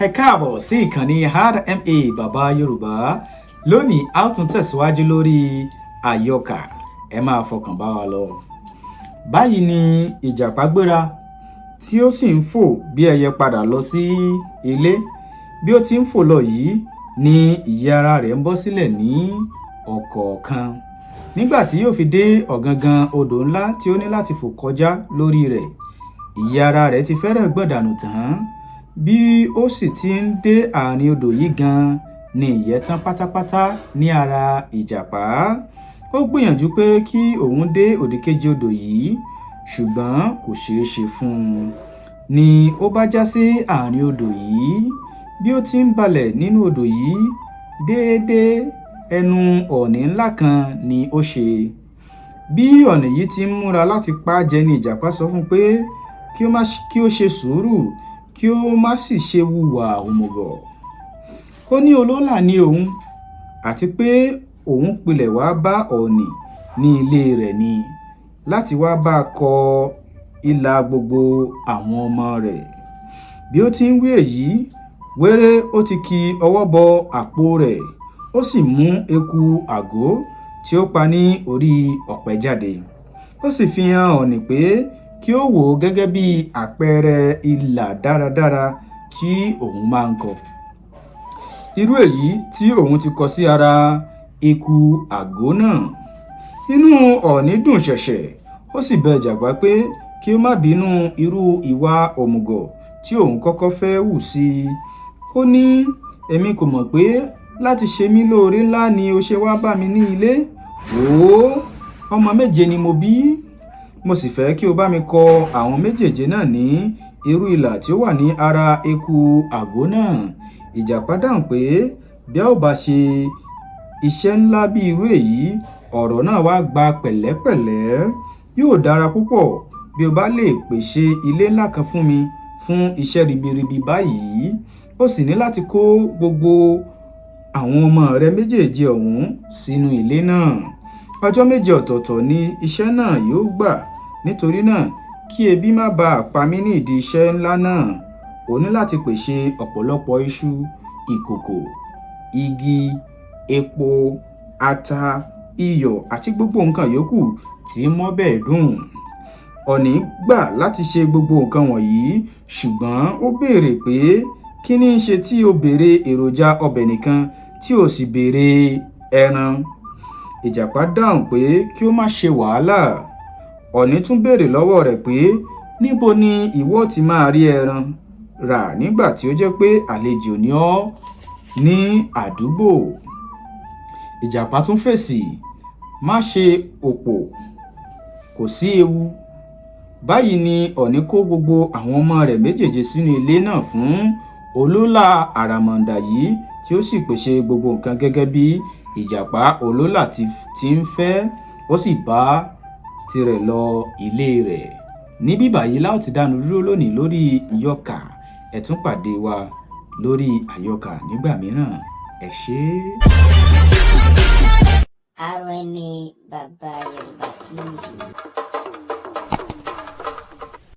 Ẹ káàbọ̀ sí ìkànnì RMA Bàbá Yorùbá. Lónìí, a ó tún tẹ̀síwájú lórí àyọkà. Ẹ máa fọkàn bá wa lọ. Báyìí ni ìjàpá gbéra tí ó sì ń fò bí ẹyẹ padà lọ sí ilé. Bí ó ti ń fò lọ yìí ni ìyẹ́ ara rẹ̀ ń bọ́ sílẹ̀ ní ọ̀kọ̀ọ̀kan. Nígbà tí yóò fi dé ọ̀gangan odò ńlá tí ó ní láti fò kọjá lórí rẹ̀, ìyẹ́ ara rẹ̀ ti fẹ́rẹ̀ gbọ̀n dànù tán. Bí ó sì ti ń dé àárín odò yìí gan-an ni ìyẹ́ tán pátápátá ní ara ìjàpá. Ó gbìyànjú pé kí òun dé òdìkejì odò yìí, ṣùgbọ́n kò ṣeé ṣe fún un. Ni ó bá já sí àárín odò yìí. Bí ó ti ń balẹ̀ nínú odò yìí, déédé ẹnu ọ̀ọ̀nì ńlá kan ni ó ṣe. Bí ọ̀ọ̀nì yìí ti ń múra láti pa á jẹ ni ìjàpá sọ fún un pé kí ó ṣe sùúrù, kí ó má sì ṣe hùwà òmùgọ̀. Ó ní olólà ní òun, àti pé òun pilẹ̀ wá bá ọ̀ọ̀nì ní ilé rẹ̀ ni láti wá bá a kọ ilà gbogbo àwọn ọmọ rẹ̀. Bí ó ti ń wí èyí, wéré ó ti ki ọwọ́ bọ àpò rẹ̀, ó sì mú eku àgó tí ó pa ní orí ọ̀pẹ jáde. Ó sì fi hàn ọ̀ọ̀nì pé kí ó wò ó gẹ́gẹ́ bí àpẹẹrẹ ilà dáradára tí òun máa ń kọ. Irú èyí tí òun ti kọ sí ara eku àgó náà. Inú ọ̀ọ̀nì dùn ṣẹ̀ṣẹ̀, ó sì bẹ ìjàpá pé kí ó má bínú irú ìwà òmùgọ̀ tí òun kọ́kọ́ fẹ́ hù sí i. Ó ní, "Èmi kò mọ̀ pé láti ṣe mí lóore ńlá ni o ṣe wá bá mi ní ilé. Wò ó, ọmọ méje ni mo bí. Mo sì fẹ́ kí o bá mi kọ àwọn méjèèje náà ní irú ilà tí ó wà ní ara eku àgó náà." Ìjàpá dáhùn pé bí a ó bá ṣe iṣẹ́ ńlá bí irú èyí, ọ̀rọ̀ náà wá gba pẹ̀lẹ́pẹ̀lẹ́. Yóò dára púpọ̀ bí o bá lè pèsè ilé ńlá kan fún mi fún iṣẹ́ ribiribi báyìí. Ó sì ní láti kó gbogbo àwọn ọmọ rẹ méjèèje ọ̀hún sínú ilé náà. Ọjọ́ 7 ọ̀tọ̀ọ̀tọ̀ ni iṣẹ́ náà yóò gbà. Nítorí náà, kí ebi má ba à pa mí ní ìdí iṣẹ́ ńlá náà, o ní láti pèsè ọ̀pọ̀lọpọ̀ iṣu, ìkòkò, igi, epo, ata, iyọ̀ àti gbogbo nǹkan yòókù tí mọ́bẹ̀ dùn. Ọ̀ọ̀nì gbà láti ṣe gbogbo nǹkan wọ̀nyí, ṣùgbọ́n ó béèrè pé kí ní í ṣe tí ó béèrè èròjà ọbẹ̀ nìkan tí ó sì béèrè ẹran. Ìjàpá dáhùn pé kí ó má ṣe wàhálà. Ọ̀ọ̀nì tún béèrè lọ́wọ́ rẹ̀ pé níbo ni ìwọ ti máa rí ẹran rà nígbà tí ó jẹ́ pé àlejò ni ọ́ ní àdúgbò. Ìjàpá tún fèsì, "Má ṣe òpò, kò sí ewu." Báyìí ni ọ̀ọ̀nì kó gbogbo àwọn ọmọ rẹ̀ méjèèje sínú ilé náà fún olólà àràmàǹdà yìí, tí ó sì pèsè gbogbo nǹkan gẹ́gẹ́ bí ìjàpá olólà ti ń fẹ́, ó sì bá tirẹ̀ lọ ilé rẹ̀. Níbí báyìí la ó ti dánu dúró lónìí lórí ìyọkà. Ẹ tún pàdé wa lórí àyọkà nígbà mìíràn. Ẹ ṣé. RMA Baba Yoruba TV.